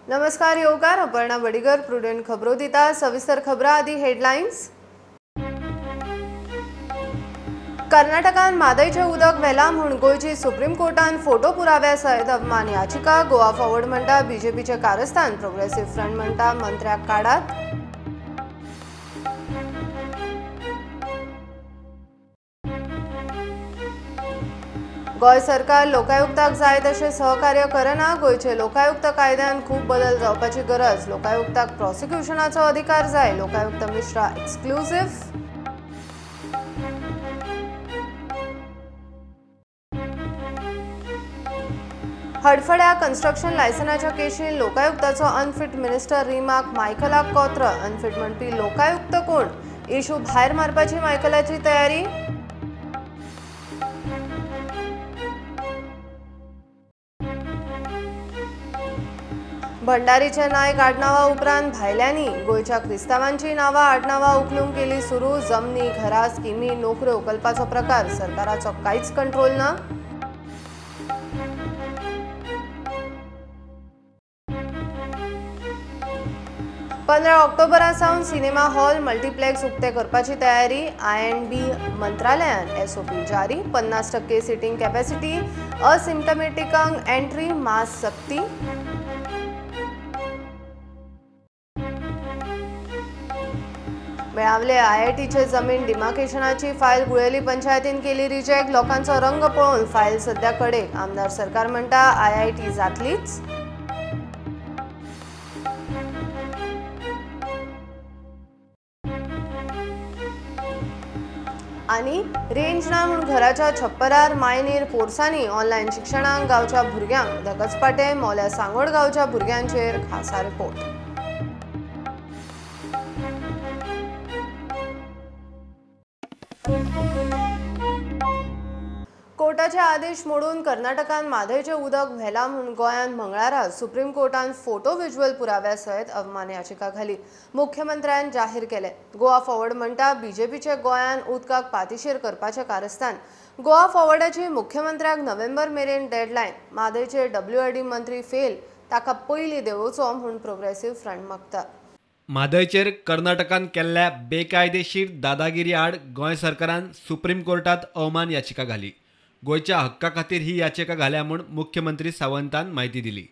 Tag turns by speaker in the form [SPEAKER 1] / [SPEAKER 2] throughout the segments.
[SPEAKER 1] नमस्कार येवकार अपर्णा बडिगर प्रुडंट खबरो दिता। सविस्तर खबरा आदी हेडलाइन्स। कर्नाटकान म्हादयचें उदक व्हेलां म्हूण गोंयची सुप्रीम कोर्टान फोटो पुराव्या सयत अवमान याचिका। गोवा फॉरवर्ड म्हणटा बीजेपीचें कारस्थान, प्रोग्रेसिव्ह फ्रंट म्हणटा मंत्र्याक काडात। गोंय सरकार लोकायुक्ताक जाय तशें सहकार्य करना। गोंयचे लोकायुक्त कायद्यान खूब बदल जावपाची गरज। लोकायुक्ताक प्रॉसिक्युशनाचो अधिकार जाय। लोकायुक्त मिश्रा एक्सक्लुझिव्ह। हडफड्या कन्स्ट्रक्शन लायसनाच्या केशीन लोकायुक्ताचो अनफिट मिनिस्टर रिमाक मायकलाक कोत्र। अनफिट म्हणपी लोकायुक्त कोण? इशू भायर मारपाची मायकलाची तयारी। भंडारीचे नायक आडनांवा उपरांत भायल्यांनी गोंयच्या क्रिस्तांवांची नांवां आडनांवां उखलूंक केली सुरू। जमनी, घरां, स्किमी, नोकऱ्यो उखलपाचो प्रकार, सरकाराचो कांयच कंट्रोल ना। 15 ऑक्टोबरा सावन सिनेमा हॉल, मल्टिप्लेक्स उक्ते करपाची तयारी। I&B मंत्रालयान SOP जारी। 50% सिटिंग कॅपॅसिटी, असिम्टमॅटिकांक एंट्री, मास्क सक्ती। मेळावले आयआयटीचे जमीन डिमार्केशनाची फायल गुळेली पंचायतीन केली रिजेक्ट। लोकांचो रंग पळोवन फायल सध्या कडेक। आमदार सरकार म्हणटा आयआयटी जातलीच। आनी रेंज ना म्हूण घराच्या छप्परार मायनीर पोरसांनी ऑनलायन शिक्षणाक गांवच्या भुरग्यांक धगचपाटे। मोल्या सांगोड गांवच्या भुरग्यांचेर खासा रिपोर्ट। कोर्टाचे आदेश मोडून कर्नाटकान म्हादयचें उदक व्हेलां म्हूण गोंयांत मंगळारा सुप्रीम कोर्टान फोटो व्हिज्युअल पुराव्या सयत अवमान याचिका घाली। मुख्यमंत्र्यान जाहीर केलें। गोवा फॉरवर्ड म्हणटा बीजेपीचे गोंयांत उदकाक पातिशेर करपाचें कारस्थान। गोवा फॉरवर्डाची मुख्यमंत्र्याक नोव्हेंबर मेरेन डेडलायन। म्हादयचे WRD मंत्री फेल, ताका पयलीं देंवोवचो म्हूण प्रोग्रेसिव्ह फ्रंट मागता।
[SPEAKER 2] म्हादयचेर कर्नाटकान केल्ल्या बेकायदेशीर दादागिरी आड गोंय सरकारान सुप्रीम कोर्टात अवमान याचिका घाली। गोंयच्या हक्का खातीर ही याचिका घाल्या म्हूण मुख्यमंत्री सावंतान म्हायती दिली।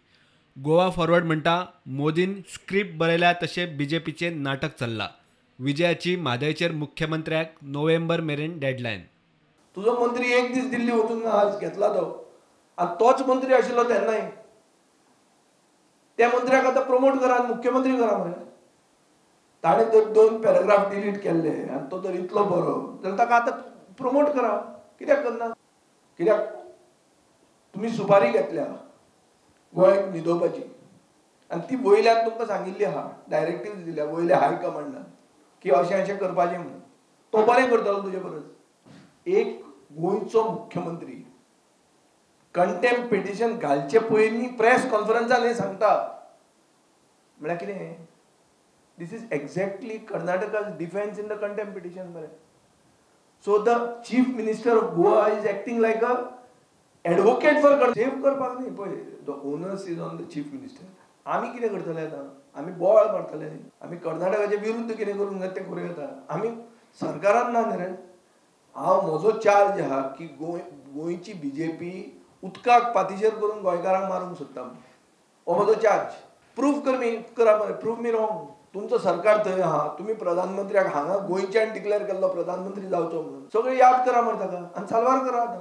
[SPEAKER 2] गोवा फॉरवर्ड म्हणटा मोदीन स्क्रिप्ट बरयल्या तशें बीजेपीचें नाटक चल्लां। विजयाची म्हादयचेर मुख्यमंत्र्याक नोव्हेंबर मेरेन डेडलायन।
[SPEAKER 3] तुजो मंत्री एक दीस दिल्ली वचून आज घेतला तो, आनी तोच मंत्री आशिल्लो तेन्नाय। त्या मंत्र्याक आतां प्रमोट करा, मुख्यमंत्री करा मरे। ताणें जर 2 पॅराग्राफ डिलीट केल्ले आनी तो जर इतलो बरो जाल्यार ताका आतां प्रमोट करा। कित्याक करना? कित्याक तुमी सुपारी घेतल्या गोंयाक न्हिदोवपाची आनी ती वयल्यान तुमकां सांगिल्ली आहा, डायरेक्टिव्ह दिल्या वयल्या हाय कमांडान की अशें अशें करपाचें म्हणून। तो बरें करतलो तुजे परस। एक गोंयचो मुख्यमंत्री कंटेम्प्ट पिटिशन घालचे पयलीं प्रेस कॉन्फरन्सान हें सांगता म्हळ्यार कितें? This is exactly Karnataka's defense in the contempt petition. So the Chief Minister of Goa is acting like a advocate for Karnataka. Save करपाक न्ही पळय, the onus is on the Chief Minister. आमी कितें करतले आतां? आमी बोवाळ मारतले न्ही, आमी कर्नाटकाचे विरुद्ध कितें करूंक जाय तें करूं येता। आमी सरकारान ना न्ही रे। हांव म्हजो चार्ज आहा की गोंयची बीजेपी उदकाक पातिशेर करून गोंयकारांक मारूंक सोदता। हो म्हजो चार्ज। प्रूफ कर मी करा मरे, प्रूफ मी रॉंग। तुमचो सरकार थंय आहा, तुमी प्रधानमंत्र्याक हांगा गोंयच्यान डिक्लेअर केल्लो प्रधानमंत्री जावचो म्हणून। सगळें याद करा मरे ताका आनी साल्वार करा आतां।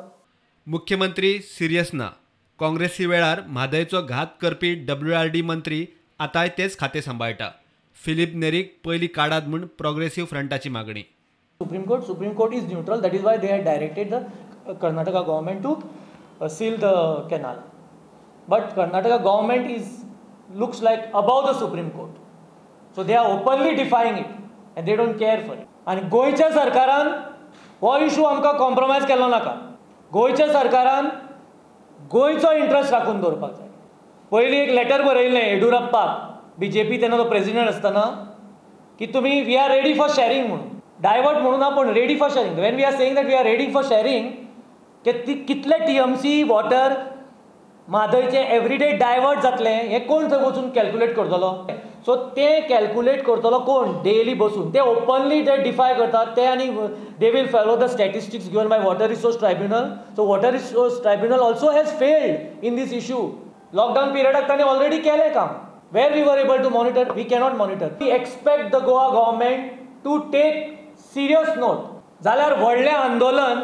[SPEAKER 2] मुख्यमंत्री सिरियस ना। काँग्रेसी वेळार म्हादयचो घात करपी WRD मंत्री आतांय तेच खातें सांबाळटा। फिलीप नेरीक पयलीं काडात म्हूण प्रोग्रेसिव्ह फ्रंटाची मागणी।
[SPEAKER 4] Supreme Court is neutral, that is why they had directed the Karnataka government to seal the canal. But Karnataka government is looks like above the Supreme Court. So they are openly defying it and they don't care for it. आनी गोंयच्या सरकारान हो issue आमकां compromise केलो नाका। गोंयच्या सरकारान गोंयचो इंट्रस्ट राखून दवरपाक जाय। पयलीं एक लेटर बरयल्लें येडियुरप्पाक, बीजेपी तेन्ना तो प्रेजिडेंट आसतना, की तुमी we are ready for sharing म्हणून। डायवर्ट म्हणून ना, पूण ready for sharing. When we are saying that we are ready for sharing, की ती कितले TMC water म्हादयचें एवरीडे डायवर्ट जातलें हें कोण थंय वचून कॅल्क्युलेट करतलो? सो तें कॅल्क्युलेट करतलो कोण डेली बसून? ते ओपनली ते डिफाय करतात ते आनी they will follow the statistics given by water resource tribunal. So water resource tribunal also has failed in this issue. Lockdown पिरियडाक ताणें ऑलरेडी केलें काम. Where we were able to monitor, we cannot monitor. We expect the Goa government to take serious note. जाल्यार व्हडलें आंदोलन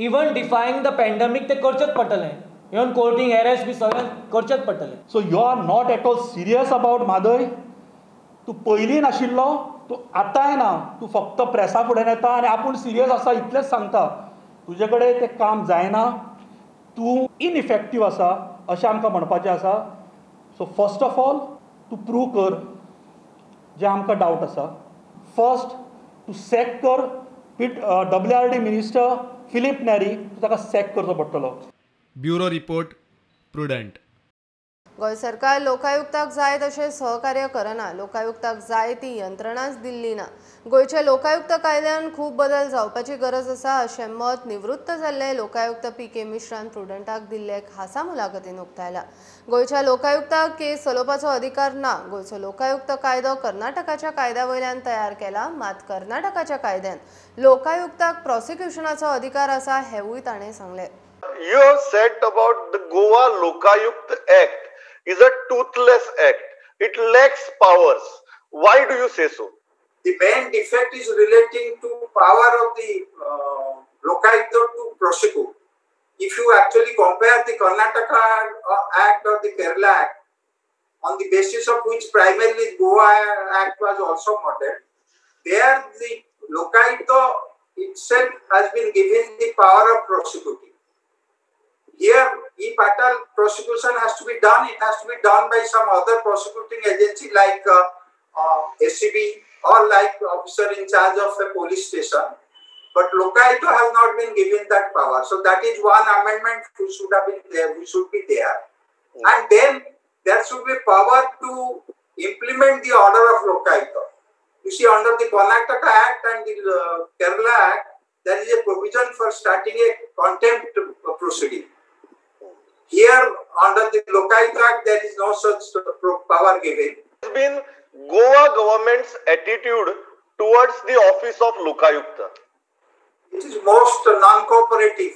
[SPEAKER 4] even डिफाईंग the pandemic ते करचेंच पडटलें. Even कोर्टींग arrest बी सगळें करचेंच पडटलें.
[SPEAKER 5] So you are not at all serious about Mhadei. तूं पयलीं नाशिल्लो, तूं आतांय ना. तूं फक्त प्रेसा फुडें येता आनी आपूण सिरियस आसा इतलेंच सांगता. तुजे कडेन तें काम जायना, तूं इनइफेक्टीव आसा अशें आमकां म्हणपाचें आसा. सो फर्स्ट ऑफ ऑल तूं प्रूव कर जें आमकां डावट आसा. फर्स्ट तूं सॅक कर WRD minister Filipe Neri, ताका सॅक करचो पडटलो.
[SPEAKER 2] Bureau report, Prudent.
[SPEAKER 1] Goa सरकार लोकायुक्ताक जाय तशें सहकार्य करना. लोकायुक्ताक जाय ती यंत्रणाच दिल्ली ना. गोंयच्या लोकायुक्त कायद्यान खूब बदल जावपाची गरज आसा अशें मत निवृत्त जाल्ले लोकायुक्त पी.के. मिश्रान प्रुडंटाक दिल्ले खासा मुलाखतीन उक्तायला. गोंयच्या लोकायुक्ताक केस चलोवपाचो अधिकार ना. गोंयचो लोकायुक्त कायदो कर्नाटकाच्या कायद्या वयल्यान तयार केला, मात कर्नाटकाच्या कायद्यान लोकायुक्ताक प्रॉसिक्युशनाचो अधिकार आसा हेवूय ताणें सांगलें.
[SPEAKER 6] You have said about the Goa Lokayukta Act is a toothless act. It lacks powers. Why do you say so?
[SPEAKER 7] The main defect is relating to power of the Lokayukta to prosecute. If you actually compare the Karnataka Act or the Kerala Act, on the basis of which primarily Goa Act was also modeled, there the Lokayukta itself has been given the power of prosecuting. Here, if at all prosecution has to be done, it has to be done by some other prosecuting agency like SCB or like officer in charge of a police station. But Lokayukta has not been given that power. So that is one amendment which should have been there, which should be there. And then there should be power to implement the order of Lokayukta. You see, under the Karnataka Act and the Kerala Act, there is a provision for starting a contempt proceeding. Here, under the Lokayukta Act, there is no such power given.
[SPEAKER 6] It has been Goa government's attitude towards the office of Lokayukta.
[SPEAKER 7] It is most non-cooperative.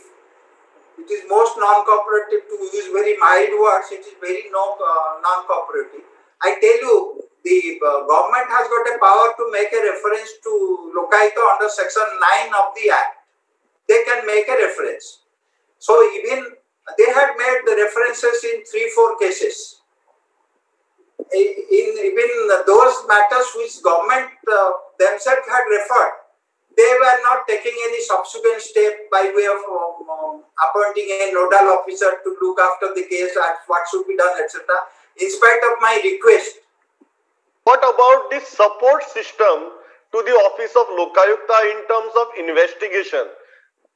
[SPEAKER 7] It is most non-cooperative, to use very mild words. It is very non-cooperative. I tell you, the government has got a power to make a reference to Lokayukta under section 9 of the Act. They can make a reference. So even they had made the references in 3-4 cases. In even those matters which government themselves had referred, they were not taking any subsequent step by way of appointing a nodal officer to look after the case, at what should be done, etc. In spite of my request.
[SPEAKER 6] What about the support system to the office of Lokayukta in terms of investigation?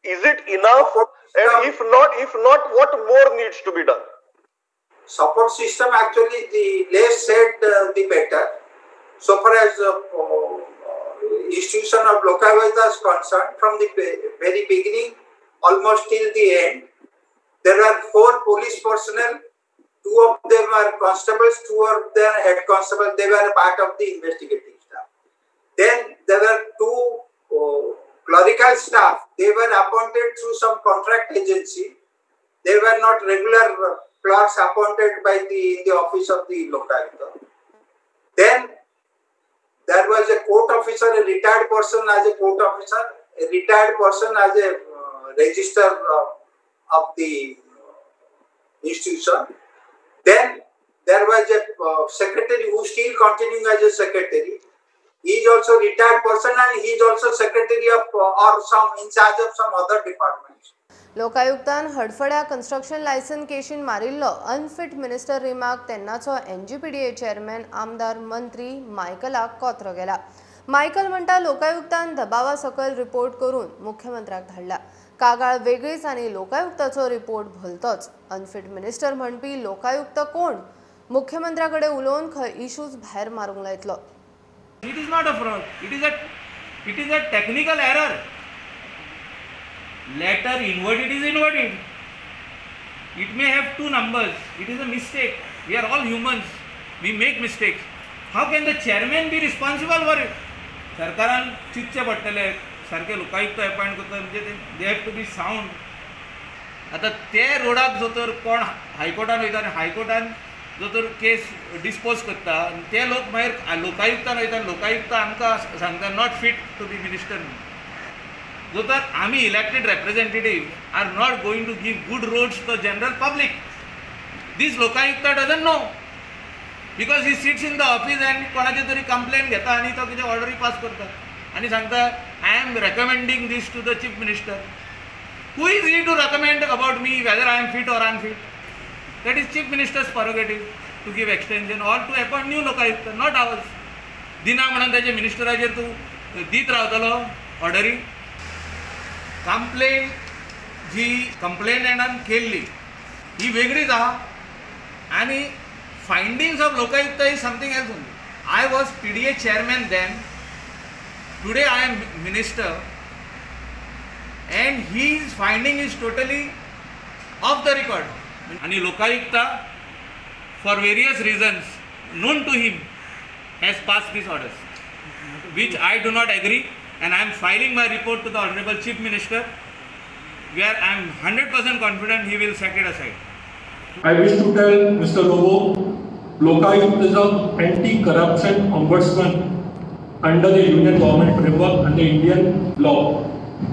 [SPEAKER 6] Is it enough? And if not, what more needs to be done?
[SPEAKER 7] Support system, actually, the less said, the better. So far as institution of Lokayukta is concerned, from the very beginning almost till the end, there are 4 police personnel. 2 of them are constables, 2 of them are head constables. They were part of the investigative staff. Then there were 2 clerical staff. They were appointed through some contract agency. They were not regular clerks appointed by the in the office of the Lokayukta. Then there was a court officer, a retired person as a court officer, a retired person as a registrar of the institution. Then there was a secretary who still continuing as a secretary. He is also retired person and he is also secretary of or some in charge of some other departments.
[SPEAKER 1] लोकायुक्तान हडफड्या construction licence केशीन मारिल्लो unfit minister remark तेन्नाचो NGPDA chairman आमदार मंत्री मायकलाक कोत्रो गेला. Michael म्हणटा लोकायुक्तान दबावा सकयल रिपोर्ट करून मुख्यमंत्र्याक धाडला. कागाळ वेगळीच आनी लोकायुक्ताचो रिपोर्ट भलतोच. अनफिट मिनिस्टर म्हणपी लोकायुक्त कोण? मुख्यमंत्र्या कडेन उलोवन खंय इश्यूज भायर मारूंक लायतलो.
[SPEAKER 8] It is not a fraud. It is a technical error. Letter inverted is inverted. It may have 2 numbers. It is a mistake. We are all humans. We make mistakes. How can the chairman be responsible for it? सरकारान चिंतचें पडटलें, सारके Lokayukta appoint करता म्हणजे they have to be sound. आतां ते रोडाक जो तर कोण हायकोर्टान वयता आनी हायकोर्टान जो तर केस डिस्पोज करता आनी ते लोक मागीर लोकायुक्तान वयता आनी लोकायुक्त आमकां सांगता not fit to be minister. जो तर आमी elected representative are not going to give good roads to general public. This Lokayukta doesn't know because he sits in the office आनी कोणाचे तरी कंप्लेन घेता आनी तो कितें ऑर्डरी पास करता आनी सांगता I am recommending this to the chief minister. Who is he to recommend about me whether I am fit or unfit? That is chief minister's prerogative to give extension or to appoint new Lokayukta, not ours. दिना म्हणून ताजे मिनिस्टराचेर तूं दीत रावतलो ऑर्डरी. Complain जी कंप्लेनंटान केल्ली ही वेगळीच आहा आनी findings of Lokayukta is something else only. I was PDA chairman then, today I am minister, and his finding is totally off the record. And Lokayukta, for various reasons known to him, has passed these orders, which I do not agree, and I am filing my report to the Honorable Chief Minister, where I am 100% confident he will set it aside.
[SPEAKER 9] I wish to tell Mr. Lobo, Lokayukta is an anti-corruption ombudsman under the Union Government framework and the Indian law.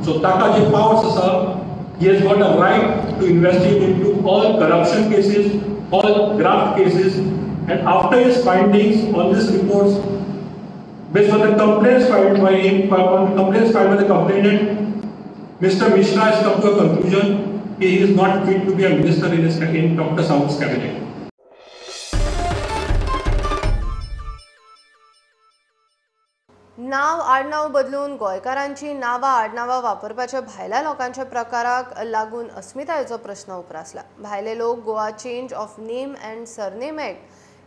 [SPEAKER 9] So taka je powers asa, he has got a right to investigate into all corruption cases, all graft cases, and after his findings on these reports, based on the complaints filed by him, on complaints filed by the complainant, Mr. Mishra has come to a conclusion he is not fit to be a minister in Dr. Sawant's cabinet.
[SPEAKER 1] नाव आडनाव बदलून गोंयकारांची नांवां आडनांवां वापरपाच्या भायल्या लोकांच्या प्रकाराक लागून अस्मितायेचो प्रश्न उप्रासला. भायले लोक Goa change of name and surname act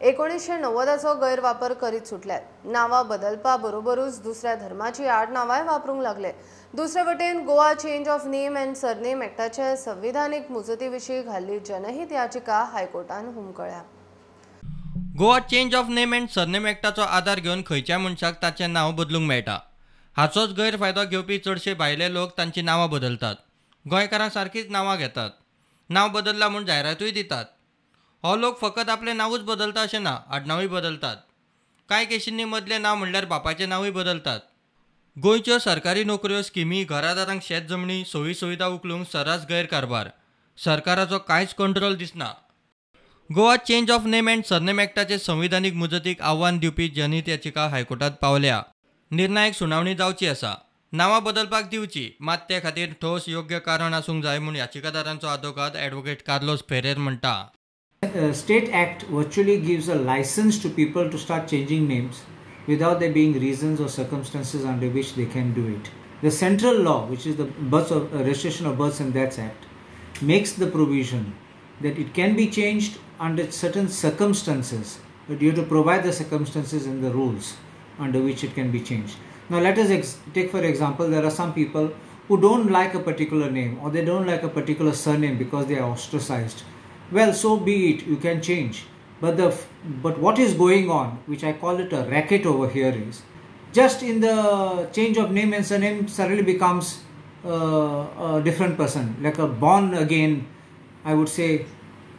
[SPEAKER 1] 1990चो गैरवापर करीत सुटल्यात. नांवां बदलपा बरोबरूच दुसऱ्या धर्माची आडनांवांय वापरूंक लागले. दुसरे वटेन Goa change of name and surname एक्टाचे संविधानीक मुजती विशीं घाल्ली जनहीत याचिका हायकोर्टान हुमकळ्या.
[SPEAKER 10] Goa change of name and surname एक्टाचो आदार घेवन खंयच्याय मनशाक ताचें नांव बदलूंक मेळटा. हाचोच गैरफायदो घेवपी चडशे भायले लोक तांची नांवां बदलतात. गोंयकारां सारकीच नांवां घेतात. नांव बदल्लां म्हूण जायरातूय दितात. हो लोक फकत आपलें नांवूच बदलता अशें ना, आडनांवूय बदलतात. कांय केशींनी मदलें नांव म्हणल्यार बापायचें नांवूय बदलतात. गोंयच्यो सरकारी नोकऱ्यो, स्किमी, घरादारांक शेत जमनी, सोयी सुविधा उखलूंक सर्रास गैरकारभार. सरकाराचो कांयच कंट्रोल दिसना. Goa change of name and surname एक्टाचे संविधानीक मुजतीक आव्हान दिवपी जनहीत याचिका हायकोर्टात पावल्या. निर्णायक सुनावणी जावची आसा. नांवां बदलपाक दिवची, मात ते खातीर ठोस योग्य कारण आसूंक जाय म्हूण याचिकादारांचो आदवोगाद ॲडव्होकेट कार्लोस फेरेर म्हणटा.
[SPEAKER 11] State Act virtually gives a license to people to start changing names without there being reasons or circumstances under which they can do it. The central law, which is the Births of, Registration of Births and Deaths Act, makes the provision that it can be changed under certain circumstances, but you have to provide the circumstances and the rules under which it can be changed. Now let us take for example, there are some people who don't like a particular name or they don't like a particular surname because they are ostracized. Well, so be it, you can change. But but what is going on, which I call it a racket over here, is just in the change of name and surname suddenly becomes a different person, like a born again, I would say,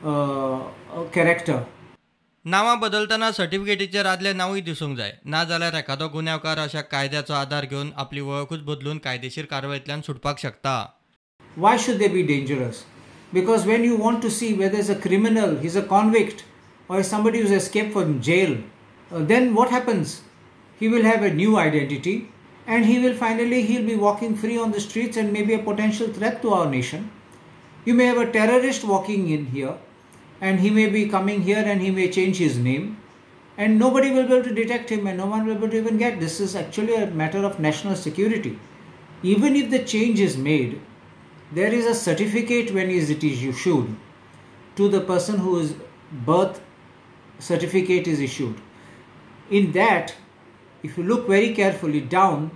[SPEAKER 11] a character.
[SPEAKER 10] नांवां बदलतना सर्टिफिकेटीचेर आदलें नांवूय दिसूंक जाय, ना जाल्यार एखादो गुन्यांवकार अशा कायद्याचो आदार घेवन आपली वळखूच बदलून कायदेशीर कारवायेंतल्यान सुटपाक शकता.
[SPEAKER 11] Why should they be dangerous? Because when you want to see whether it's a criminal, he's a convict, or somebody who's escaped from jail, then what happens? He will have a new identity and he will finally, he'll be walking free on the streets and maybe a potential threat to our nation. You may have a terrorist walking in here and he may be coming here and he may change his name and nobody will be able to detect him and no one will be able to even get. This is actually a matter of national security. Even if the change is made, there is a certificate when it is issued to the person whose birth certificate is issued. In that, if you look very carefully down,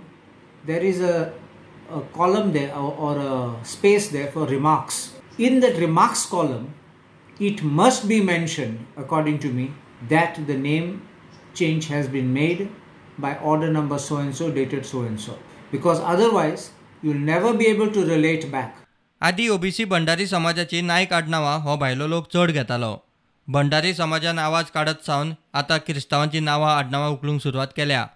[SPEAKER 11] there is a column there or a space there for remarks. In that remarks column, It must be mentioned, according to me, that the name change has been made by order number so and so dated so and so, because otherwise you'll never be able to relate back.
[SPEAKER 10] आदी OBC Bhandari समाजाची नायक आडनांवां हो भायलो लोक चड घेतालो. भंडारी समाजान आवाज काडत सावन आतां क्रिस्तांवांची नांवां आडनांवां उखलूंक सुरवात केल्या.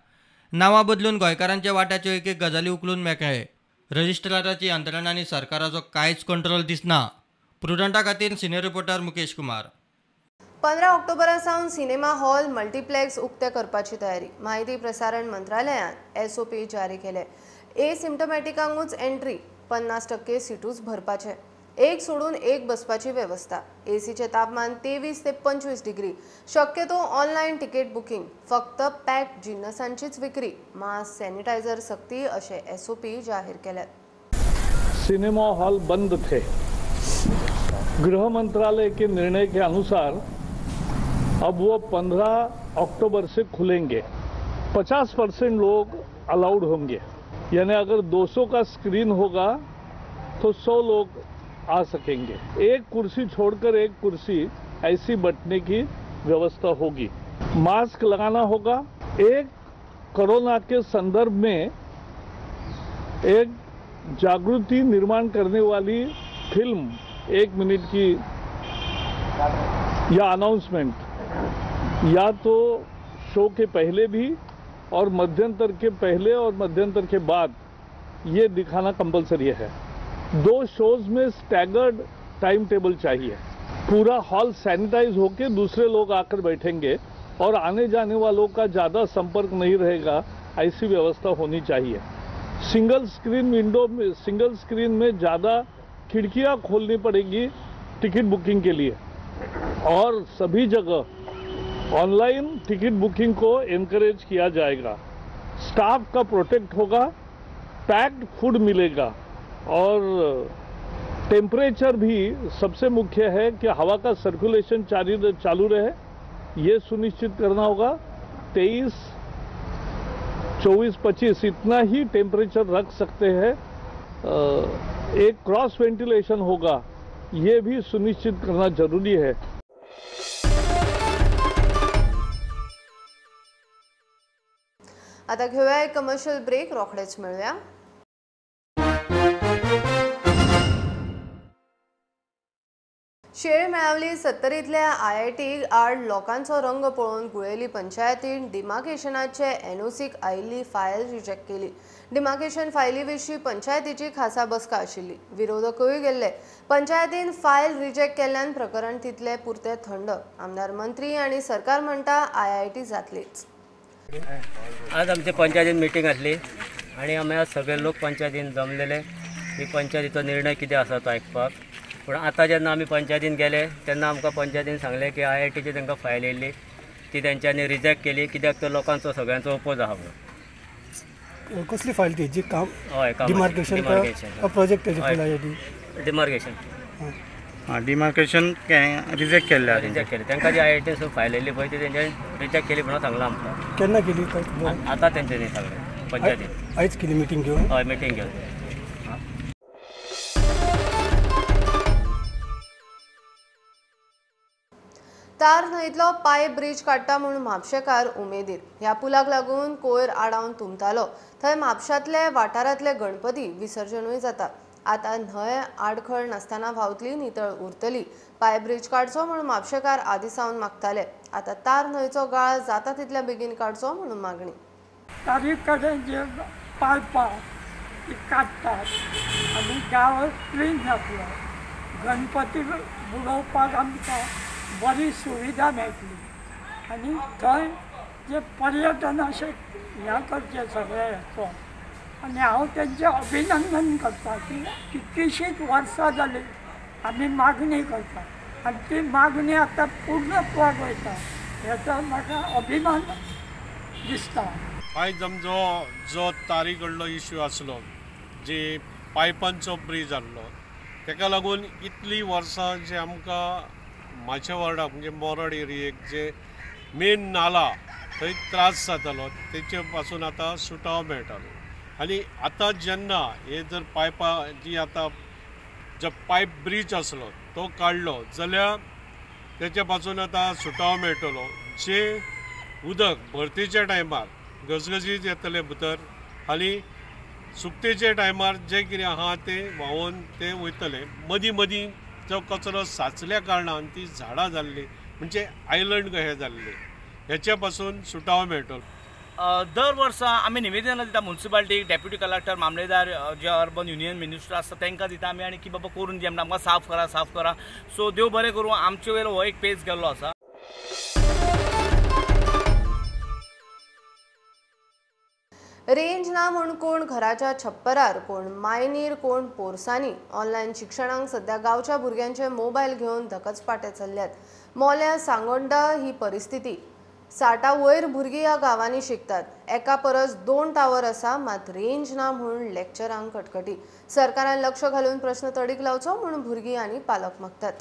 [SPEAKER 10] नांवां बदलून गोंयकारांच्या वाट्याच्यो एक एक गजाली उखलून मेकळे. रजिस्ट्राराची यंत्रणा आनी सरकाराचो कांयच कंट्रोल दिसना. प्रुडंटा खातीर सिनियर रिपोर्टर मुकेश कुमार.
[SPEAKER 1] 15 ऑक्टोबरा सावन सिनेमा हॉल मल्टिप्लेक्स उक्ते करपाची तयारी. माहिती प्रसारण मंत्रालयान एसओपी जारी केले. एसिम्टोमॅटिकांकूच एंट्री, 50% सीटूच भरपाचे, एक सोडून एक बसपाची वेवस्था. एसीचे तापमान 23 ते 25 डिग्री, शक्यतो ऑनलायन तिकीट बुकिंग, फक्त पॅक जिन्नसांचीच विक्री, मास्क सॅनिटायझर सक्ती असे एसओपी जाहीर केल्यात.
[SPEAKER 9] सिनेमा हॉल बंद थे. गृह मंत्रालय के निर्णय के अनुसार अब वो 15 अक्टूबर से खुलेंगे. 50% लोग अलाउड होंगे, यानी अगर 200 का स्क्रीन होगा तो 100 लोग आ सकेंगे. एक कुर्सी छोड़कर एक कुर्सी ऐसी बटने की व्यवस्था होगी. मास्क लगाना होगा. एक कोरोना के संदर्भ में एक जागृति निर्माण करने वाली फिल्म 1 मिनट की या अनाउंसमेंट या तो शो के पहले भी और मध्यंतर के पहले और मध्यंतर के बाद ये दिखाना कंपलसरी है. 2 शोज में स्टैगर्ड टाइम टेबल चाहिए. पूरा हॉल सैनिटाइज होके दूसरे लोग आकर बैठेंगे और आने जाने वालों का ज़्यादा संपर्क नहीं रहेगा, ऐसी व्यवस्था होनी चाहिए. सिंगल स्क्रीन विंडो में, सिंगल स्क्रीन में ज़्यादा खिड़कियां खोलनी पड़ेगी टिकट बुकिंग के लिए और सभी जगह ऑनलाइन टिकट बुकिंग को एनकरेज किया जाएगा. स्टाफ का प्रोटेक्ट होगा, पैक्ड फूड मिलेगा और टेम्परेचर भी सबसे मुख्य है कि हवा का सर्कुलेशन चालू रहे, ये सुनिश्चित करना होगा. 23, 24, 25 इतना ही टेम्परेचर रख सकते हैं. एक क्रॉस वेंटिलेशन होगा, ये भी सुनिश्चित करना जरूरी है.
[SPEAKER 1] आता घेऊया एक कमर्शियल ब्रेक, रोखडेच मिळूया. शेळ मेळावली सत्तरींतल्या आयआयटी आड लोकांचो रंग पळोवन गुळेली पंचायतीन डिमार्केशनाचे एनओसीक आयिल्ली फायल रिजेक्ट केली. डिमार्केशन फायली विशीं पंचायतीची खासा बसका आशिल्ली. विरोधकूय गेल्ले. पंचायतीन फायल रिजेक्ट केल्ल्यान प्रकरण तितले पुरते थंड. आमदार मंत्री आनी सरकार म्हणटा आयआयटी जातलीच.
[SPEAKER 12] आज आमची पंचायतीन मिटींग आसली आनी आमी आज सगळे लोक पंचायतीन जमलेले की पंचायतीचो निर्णय कितें आसा तो आयकपाक. पूण आतां जेन्ना आमी पंचायतीन गेले तेन्ना आमकां पंचायतीन सांगलें की आयआयटीची तांकां फायल येयल्ली ती तेंच्यांनी रिजेक्ट केली, कित्याक तर लोकांचो सगळ्यांचो ओपोज आहा म्हणून.
[SPEAKER 13] कसली फायल ती? जी काम
[SPEAKER 12] हय,
[SPEAKER 13] demarcation project
[SPEAKER 12] demarcation
[SPEAKER 14] demarcation reject केल्लें.
[SPEAKER 12] रिजेक्ट केलें तांकां जी आयआयटी फायल येयल्ली पळय ती तेंच्यांनी रिजेक्ट केली म्हणून सांगलां आमकां.
[SPEAKER 13] केन्ना केली?
[SPEAKER 12] आतां तेंच्यांनी सांगलें पंचायतीन.
[SPEAKER 13] आयज केली मिटींग घेवन?
[SPEAKER 12] हय, मिटींग घेवन.
[SPEAKER 1] तार न्हंयतलो पाय ब्रिज काडटा म्हूण म्हापशेकार उमेदीर. ह्या पुलाक लागून कोयर आडावन तुमतालो. थंय म्हापशांतले वाठारांतले गणपती विसर्जनूय जाता. आतां न्हंय आडखळ नासतना व्हांवतली, नितळ उरतली. पाय ब्रिज काडचो म्हूण म्हापशेकार आदी सावन मागताले. आतां तार न्हंयचो गाळ जाता तितल्या बेगीन काडचो म्हणून मागणी.
[SPEAKER 15] तारी कडेन जे पायपां ती काडटात आनी गांव क्लीन जातलो. गणपती बुडोवपाक आमकां बरी सुविधा मेळटली आनी थंय जे पर्यटन अशें हें करचें सगळें हेचो. आनी हांव तेंचें अभिनंदन करता की कितलींशींच वर्सां जालीं आमी मागणी करता आनी ती मागणी आतां पूर्णत्वाक वयता हेचो म्हाका अभिमान दिसता.
[SPEAKER 16] आयज आमचो जो तारी कडलो इश्यू आसलो, जी पायपांचो ब्रीज आहलो, तेका लागून इतलीं वर्सां जे आमकां म्हाजे वॉर्डाक म्हणजे मोरड एरियेक जे मेन नाला थंय त्रास जातालो तेचे पासून आतां सुटावो मेळटालो. आनी आतां जेन्ना हे जर पायपां जी आतां जो पायप ब्रीज आसलो तो काडलो जाल्यार तेच्या पासून आतां सुटावो मेळटलो. जे उदक भरतीच्या टायमार गजगजीत येतले भितर आनी सुकतेच्या टायमार जे कितें आहा तें व्हांवून ते वयतले. मदीं मदीं जो कचरो साचल्या कारणान ती झाडां जाल्ली म्हणजे आयलंड कशें जाल्ले, हेच्या पासून सुटावो मेळटलो.
[SPEAKER 17] दर वर्सा आमी निवेदनां दिता मुन्सिपालिटीक, डेप्युटी कलेक्टर, मामलेदार, जे अर्बन युनियन मिनिस्टर आसता तांकां दिता आमी, आनी की बाबा करून दी आमकां, साफ करा साफ करा. सो देव बरें करूं, आमचे वयर हो एक पेज गेल्लो आसा.
[SPEAKER 1] रेंज ना म्हूण कोण घराच्या छप्परार, कोण मायनीर, कोण पोरसांनी. ऑनलायन शिक्षणाक सध्या गांवच्या भुरग्यांचे मोबायल घेवन धकचपाटे चल्ल्यात. मोल्या सांगोंडा ही परिस्थिती. 60 वयर भुरगीं ह्या गांवांनी शिकतात. एका परस 2 टावर आसा, मात रेंज ना म्हूण लेक्चरांक कटकटी. सरकारान लक्ष घालून प्रश्न तडीक लावचो म्हूण भुरगीं आनी पालक मागतात.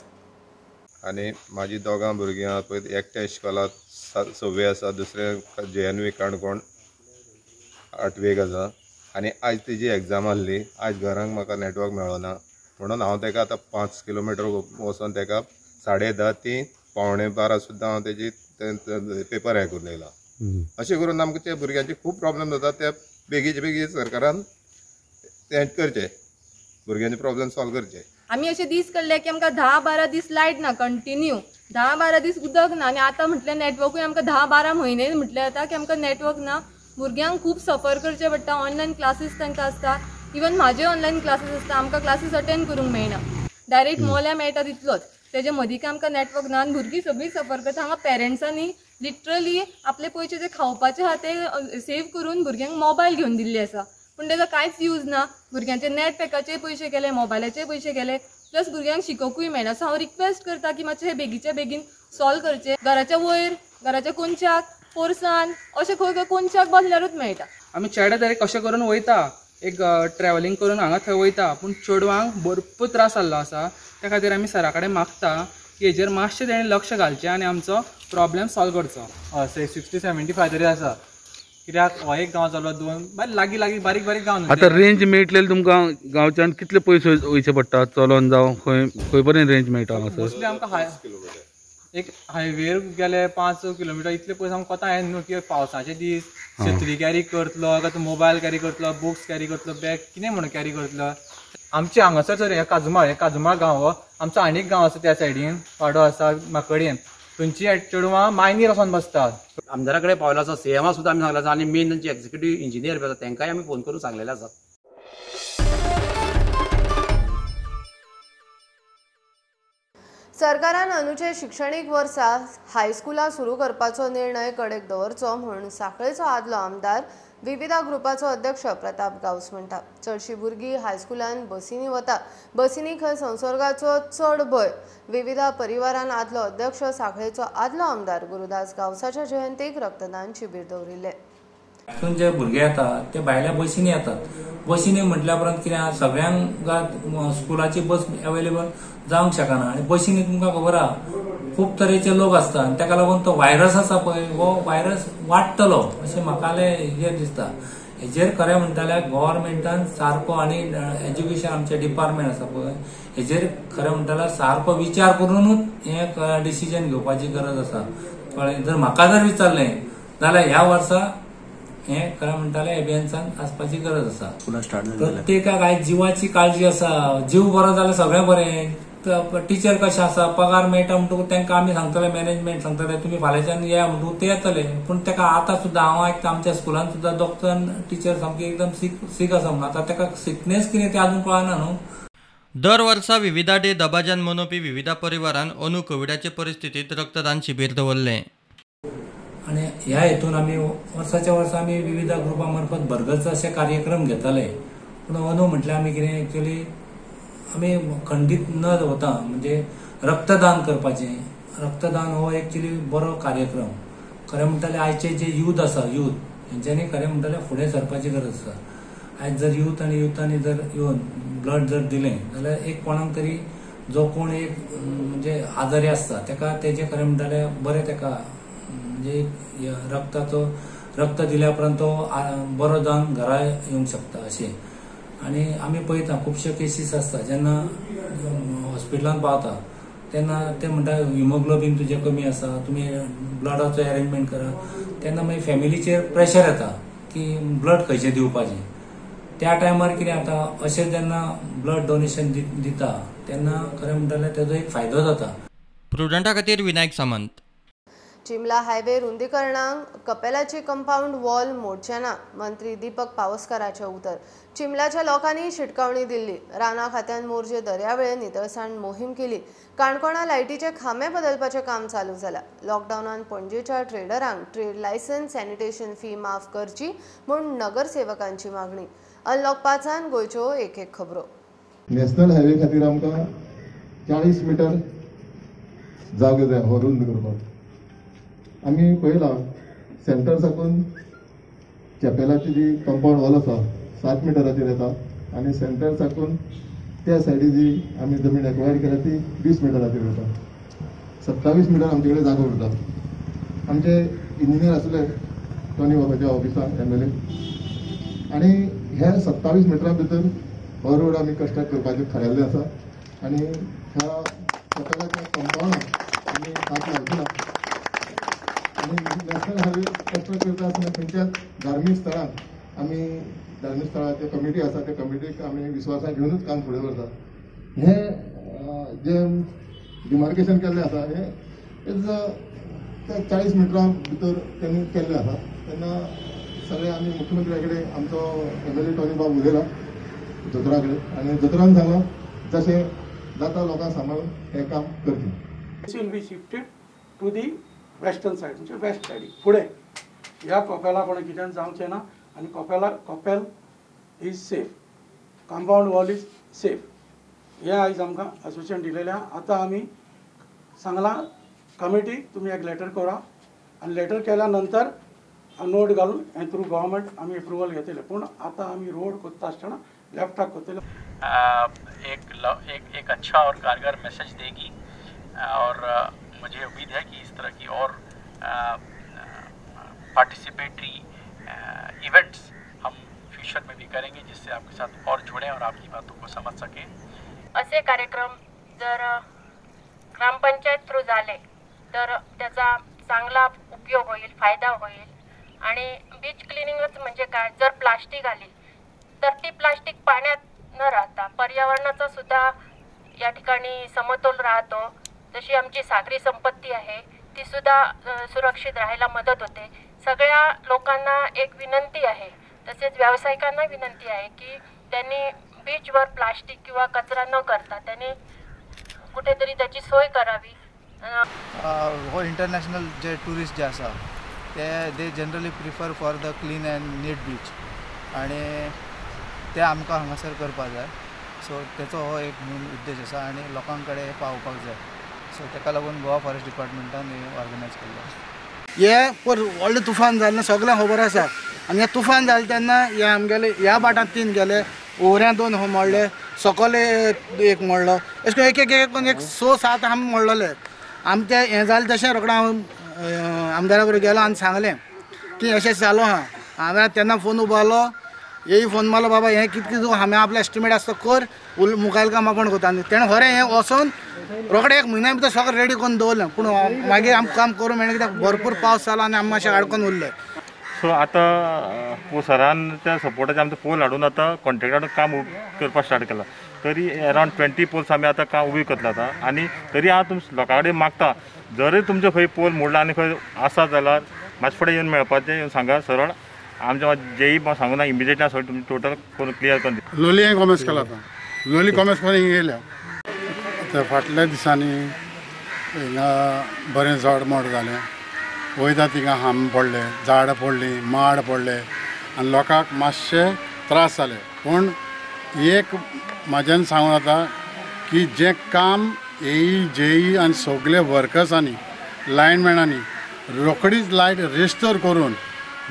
[SPEAKER 18] आनी म्हाजी दोगां भुरगीं आहा पळय, एकट्या इश्कोलाक 6वे आसा, दुसरें JNV Canacona 8वेक आसा. आनी आयज तेजी एग्जाम आसली, आयज घरांक म्हाका नेटवर्क मेळना म्हणून हांव तेका आतां 5 किलोमिटर वचोन तेका 10:30 ती 11:45 सुद्दां हांव तेजी पेपर हें करून येयला. अशें करून आमकां त्या भुरग्यांचे खूब प्रॉब्लेम जाता. त्या बेगीचे बेगीन सरकारान तें करचें, भुरग्यांचे प्रॉब्लेम सॉल्व करचे.
[SPEAKER 19] आमी अशे दीस काडले की आमकां 10-12 दीस लायट ना कंटिन्यू, 10-12 दीस उदक ना, आनी आतां म्हटल्यार नेटवर्कूय आमकां 10-12 म्हयने म्हटल्यार जाता की आमकां नेटवर्क ना. भुरग्यांक खूब सफर करचें पडटा. ऑनलायन क्लासीस तांकां आसता, इवन म्हाजे ऑनलायन क्लासीस आसता, आमकां क्लासीस अटेंड करूंक मेळना. डायरेक्ट मोल्या मेळटा तितलोच, तेजे मदीं काय आमकां नेटवर्क ना आनी भुरगीं सगळीं सफर करता. हांगा पेरंट्सांनी लिटरली आपले पयशे जे खावपाचे आहा ते सेव करून भुरग्यांक मोबायल घेवन दिल्ले आसा, पूण तेजो कांयच यूज ना. भुरग्यांचे नेट पॅकाचे पयशे गेले, मोबायलाचे पयशे गेले, प्लस भुरग्यांक शिकोवकूय मेळना. सो हांव रिक्वेस्ट करता की मातशें हे बेगीच्या बेगीन सॉल्व करचें. घराच्या वयर, घराच्या कोनशाक, पोरसान, अशें खंय खंय कोनशाक बसल्यारूच मेळटा.
[SPEAKER 20] आमी चेडे तरी कशें करून वयता, एक ट्रॅव्हलिंग करून हांगा थंय वयता, पूण चेडवांक भरपूर त्रास जाल्लो आसा. त्या खातीर आमी सरा कडेन मागता की हेजेर मातशें तेणें लक्ष घालचें आनी आमचो प्रॉब्लेम सॉल्व करचो.
[SPEAKER 21] हय, 60-75 तरी आसा, कित्याक हो एक गांव जालो, 2 लागीं लागीं बारीक बारीक गांव.
[SPEAKER 22] आतां रेंज मेळटले तुमकां गांवच्यान कितले पयस वयचें पडटा चलोन जावं खंय खंय पर्यंत रेंज मेळटा हांगासर?
[SPEAKER 21] मोस्टली आमकां एक हायवेर गेले 5 किलोमिटर इतले पयस आमकां कोता येना न्हू, की पावसाचे दीस छत्री कॅरी करतलो काय तूं मोबायल कॅरी करतलो, बुक्स कॅरी करतलो, बॅग कितें म्हणून कॅरी करतलो. आमचे हांगासर सर हे काजुमाळ, हे काजुमाळ गांव हो आमचो आनी एक गांव आसा त्या सायडीन, वाडो आसा माकडयेन, थंयची चेडवां मायनीर वचोन बसतात.
[SPEAKER 23] आमदारा कडेन पावयलो आसा, सीएमा सुद्दां आमी सांगलें आसा, आनी मेन तांचे एक्झिक्युटीव इंजिनियर बी आसा तांकांय आमी फोन करून सांगलेले आसा.
[SPEAKER 1] सरकारान अंदूचे शिक्षणीक वर्सा हायस्कुलां सुरू करपाचो निर्णय कडेक दवरचो म्हूण सांखळेचो आदलो आमदार विविधा ग्रुपाचो अध्यक्ष प्रताप गांवस म्हणटा. चडशी भुरगीं हायस्कुलान बसींनी वता, बसींनी खंय संसर्गाचो चड भंय. विविधा परिवारान आदलो अध्यक्ष सांखळेचो आदलो आमदार गुरुदास गांवसाच्या जयंतीक रक्तदान शिबीर दवरिल्लें.
[SPEAKER 24] हातून जे भुरगे येतात ते भायल्या बसींनी येतात. बसींनी म्हटल्या उपरांत कितें आहा, सगळ्यांक स्कुलाची बस अवेलेबल जावंक शकना, आनी बसींनी तुमकां खबर आहा खूब तरेचे लोक आसता, आनी ताका लागून तो व्हायरस आसा पळय हो व्हायरस वाडटलो अशें म्हाका हेजेर दिसता. हेजेर खरें म्हणटा जाल्यार गव्हर्मेंटान सारको आनी एज्युकेशन आमचें डिपार्टमेंट आसा पळय हेजेर खरें म्हणटा जाल्यार सारको विचार करुनूच हें डिसिजन घेवपाची गरज आसा. कळ्ळें? जर म्हाका जर विचारलें जाल्यार ह्या वर्सा हे खरें म्हणटा जाल्यार एबियन्सान आसपाची गरज आसा. प्रत्येकाक आयज जिवाची काळजी आसा, जीव बरो जाल्यार सगळें बरें. टिचर कशें आसा, पगार मेळटा म्हणटकूच तांकां आमी सांगतले, मॅनेजमेंट सांगतले तुमी फाल्यांच्यान या म्हणटकूच ते येतले. पूण ताका आतां सुद्दां हांव आयकता आमच्या स्कुलान सुद्दां दोग टिचर सामकी एकदम सीक आसा म्हणून, आतां ताका सिकनेस कितें तें आजून कळना न्हू.
[SPEAKER 10] दर वर्सा विविधा डे दबाज्यान मनोवपी विविधा परिवारान अंदू कोविडाचे परिस्थितींत रक्तदान शिबीर दवरलें.
[SPEAKER 24] आनी ह्या हेतून आमी वर्साच्या वर्सा आमी विविध ग्रुपा मार्फत भरगच्च अशे कार्यक्रम घेताले. पूण अंदू म्हटल्यार आमी कितें एक्चुअली आमी खंडीत न वता म्हणजे रक्तदान करपाचें. रक्तदान हो एक्चुअली बरो कार्यक्रम. खरें म्हणटा जाल्यार आयचे जे यूथ आसा, यूथ हेंच्यांनी खरें म्हणटा जाल्यार फुडें सरपाची गरज आसा. आयज जर यूथ आनी युथांनी जर येवन ब्लड जर दिलें जाल्यार एक कोणाक तरी जो कोण एक म्हणजे आजारी आसता तेका तेजें खरें म्हणटा जाल्यार बरें तेका म्हणजे रक्ताचो रक्त दिल्या उपरांत तो बरो जावन घरा येवंक शकता अशें. आनी आमी पळयता खुबश्यो केसीस आसता जेन्ना हॉस्पिटलान पावता तेन्ना ते म्हणटा हिमोग्लोबीन तुजें कमी आसा, तुमी ब्लडाचो अरेंजमेंट करा. तेन्ना मागीर फॅमिलीचेर प्रेशर येता की ब्लड खंयचें दिवपाचें. त्या टायमार कितें जाता, अशें जेन्ना ब्लड डोनेशन दिता तेन्ना खरें म्हणटा जाल्यार तेजो एक फायदो जाता.
[SPEAKER 10] प्रुडंटा खातीर विनायक सामंत.
[SPEAKER 1] चिमला हायवे रुंदीकरणाक कपेलाची कंपाऊंड वॉल मोडचे ना, मंत्री दीपक पावसकाराचें उतर. चिमलाच्या लोकांनी शिटकावणी दिल्ली. राना खात्यान मोरजे दर्यावेळेर नितळसाण मोहीम केली. काणकोणा लायटीचे खांबे बदलपाचें काम चालू जालां. लॉकडावनान पणजेच्या ट्रेडरांक ट्रेड लायसन्स सॅनिटेशन फी माफ करची म्हूण नगरसेवकांची मागणी. अनलॉक 5 गोंयच्यो एक एक खबरो.
[SPEAKER 2] नॅशनल हायवे खातीर आमकां 40 मिटर जागो जाय हो रुंद करपाक. आमी पळयलां सेंटर साकून चॅपेलाची जी कंपाऊंड वॉल आसा 7 मिटराचेर येता आनी सेंटर साकून त्या सायडी जी आमी जमीन एक्वायर केल्या ती 20 मिटराचेर येता. 27 मिटर आमचे कडेन जागो उरता. आमचे इंजिनियर आसले टॉनी बाबाच्या ऑफिसान MLA, आनी ह्या 27 मिटरां भितर हो रोड आमी कंस्ट्रक्ट करपाचें थारायल्लें आसा आनी ह्या चॅपेलाच्या कंपाऊंडाक आमी हात लावचे ना. आनी नॅशनल हायवे कंस्ट्रक्ट करता आसतना खंयच्याच धार्मीक स्थळांक आमी धार्मीक स्थळाचे कमिटी आसा त्या कमिटीक आमी विस्वासाक घेवनूच काम फुडें व्हरतात. हें जें डिमार्केशन केल्लें आसा हें is त्या 40 मिटरां भितर तेणी केल्लें आसा. तेन्ना सगळे आमी मुख्यमंत्र्या कडेन आमचो MLA Tony बाब उलयला दोतोरा कडेन आनी दोतोरान सांगलां जशें जाता लोकांक सांबाळून हें काम करचें.
[SPEAKER 3] This will be shifted to the western side, म्हणजे वेस्ट सायडीक फुडें ह्या कपेला कोणें कित्यान जावचें ना आनी कपेला कपेल is safe, compound wall is safe. हें आयज आमकां असोसिएशन दिलेलें आहा. आतां आमी सांगलां कमिटीक तुमी एक लेटर करा आनी लेटर केल्या नंतर नोट घालून हें थ्रू गव्हर्मेंट आमी एप्रुवल घेतले. पूण आतां आमी रोड कोत्ता आसतना लेफ्टाक कोत्तले.
[SPEAKER 4] एक एक अच्छा और कारगर मैसेज देगी और मुझे उम्मीद है कि इस तरह की और पार्टिसिपेटरी इवेंट्स हम फ्यूचर में भी करेंगे, जिससे आपके साथ और जुड़ें और आपकी बातों को समझ सकें.
[SPEAKER 5] असे कार्यक्रम जर ग्रामपंचायत थ्रू झाले तर त्याचा चांगला उपयोग होईल, फायदा होईल. आणि बीच क्लिनिंगच म्हणजे काय, जर प्लास्टिक आली तर ती प्लास्टिक पाण्यात न राहता पर्यावरणाचा सुद्धा या ठिकाणी समतोल राहतो. जशी आमची सागरी संपत्ती आहे ती सुद्धा सुरक्षित राहायला मदत होते. सगळ्या लोकांना एक विनंती आहे, तसेच व्यावसायिकांना विनंती आहे की त्यांनी बीचवर प्लास्टिक किंवा कचरा न करता त्यांनी कुठेतरी त्याची सोय करावी.
[SPEAKER 25] हो इंटरनॅशनल जे टुरिस्ट जे आसा ते they generally prefer for the clean and neat beach आनी ते आमकां हांगासर करपाक जाय. सो तेचो हो एक मेन उद्देश आसा आनी लोकां कडेन पावोवपाक जाय. सो ताका लागून गोवा फॉरेस्ट डिपार्टमेंटान हें ऑर्गनायज केल्लें.
[SPEAKER 14] हे पर व्हडलें तुफान जालें सगळें खबर आसा आनी हें तुफान जालें तेन्ना हे आमगेले ह्या भाटांत 3 गेले, ओवऱ्यां 2 मोडले, सकयल 1 मोडलो, अशें करून एक एक एक 6-7 आमी मोडलेले. आमचें हें जालें तशें रोखडें हांव आमदारा बरोबर गेलो आनी सांगलें की अशें जालो आहा. हांवें तेन्ना फोन उबारलो, येई फोन मारलो, बाबा हें कितें कितें हांवें आपलें एस्टिमेट आसता कर, मुखायल काम आपूण करता. आनी तेणें खरें हें वचोन रोखडें 1 म्हयन्या भितर सगळें रेडी करून दवरलें. पूण मागीर आमकां काम करूंक मेळ्ळें कित्याक भरपूर पावस जालो आनी आमी मातशें आडकोन उरले.
[SPEAKER 26] सो आतां सरान त्या सपोर्टाचेर आमचो पोल हाडून आतां कॉन्ट्रेक्टरान काम करपाक स्टार्ट केलां. तरी अरावंड 20 पोल्स आमी आतां काम उबी करतले आतां. आनी तरी हांव तुम लोकां कडेन मागता, जरी तुमचें खंय पोल मोडला आनी खंय आसा जाल्यार मातशें फुडें येवन मेळपाचें, येवन सांगा सरळ. आमच्या जेई सांगूना इमिजिएटली सगळें तुमचें टोटल करून क्लियर करून दिता.
[SPEAKER 27] लोलयें कॉमर्स केला आतां, लोली कॉमर्स करून हिंगा येयल्या. आतां फाटल्या दिसांनी हिंगा बरें झाड मोड जालें, वयता थिंगा हाम पडले, झाडां पडलीं, माड पडले आनी लोकांक मातशे त्रास जाले. पूण एक म्हाज्यान सांगूं जाता की जें काम एई जेई आनी सगळे वर्कर्सांनी लायनमॅनांनी रोखडीच लायट रिस्टोर करून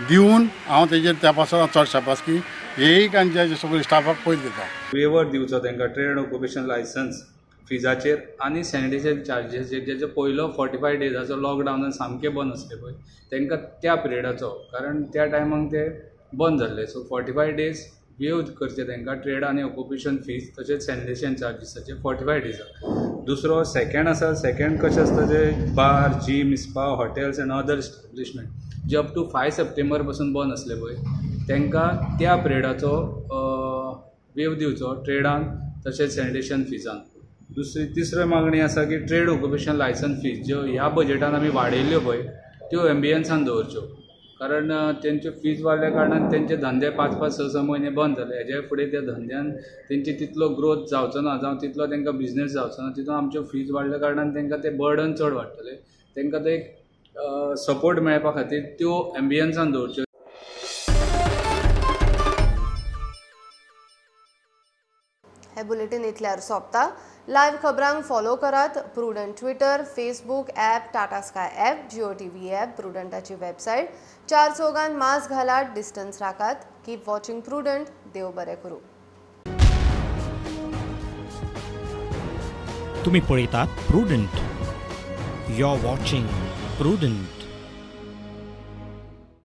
[SPEAKER 27] दिवन हांव तेजेर त्या पासून हांव चड शाबासकी एईक आनी जे सगळे स्टाफाक पयलीं दिता.
[SPEAKER 28] वेवर दिवचो तांकां ट्रेड ऑक्युपेशन लायसन्स फिजाचेर आनी सॅनिटेशन चार्जीसचेर, जेजो पयलो 45 डेजाचो लॉकडावनान सामकें बंद आसलें पळय तांकां त्या पिरियडाचो, कारण त्या टायमाक ते बंद जाल्ले. सो 45 डेज वेव करचे तांकां ट्रेड आनी ऑक्युपेशन फीज तशेंच सॅनिटेशन चार्जीसाचे 45 डेजाक. दुसरो सेकेंड आसा, सेकेंड कशें आसता जे bar, gym, spa, hotels and other establishment जे अप टू 5 सप्टेंबर पासून बंद आसले पळय तांकां त्या पिरियडाचो वेव दिवचो ट्रेडान तशेंच सॅनिटेशन फिजान. दुसरी तिसरी मागणी आसा की ट्रेड ऑक्युपेशन लायसन्स फीज ज्यो ह्या बजेटान आमी वाडयल्ल्यो पळय त्यो एम्बियन्सान दवरच्यो, कारण तेंच्यो फीज वाडल्या कारणान तेंचे धंदे 5-5, 6-6 म्हयने बंद जाले. हेज्या फुडें त्या धंद्यान तेंची तितलो ग्रोथ जावचो ना जावं तितलो तेंकां बिजनेस जावचो ना, तितून आमच्यो फीज वाडल्या कारणान तेंकां तें बर्डन चड वाडटलें. तेंकां ते एक सपोर्ट मेळपा खातीर त्यो एम्बियन्सान दवरच्यो.
[SPEAKER 1] हे बुलेटिन इतल्यार सोंपता. लायव्ह खबरांक फॉलो करात Prudent Twitter, Facebook app, Tata Sky app, Jio TV app, प्रुडंटाची website. 4 चौगान मास्क घालात, डिस्टन्स राखात. Keep watching Prudent. देव बरें करूं.
[SPEAKER 6] तुम्ही पळयतात Prudent. You are watching Prudent.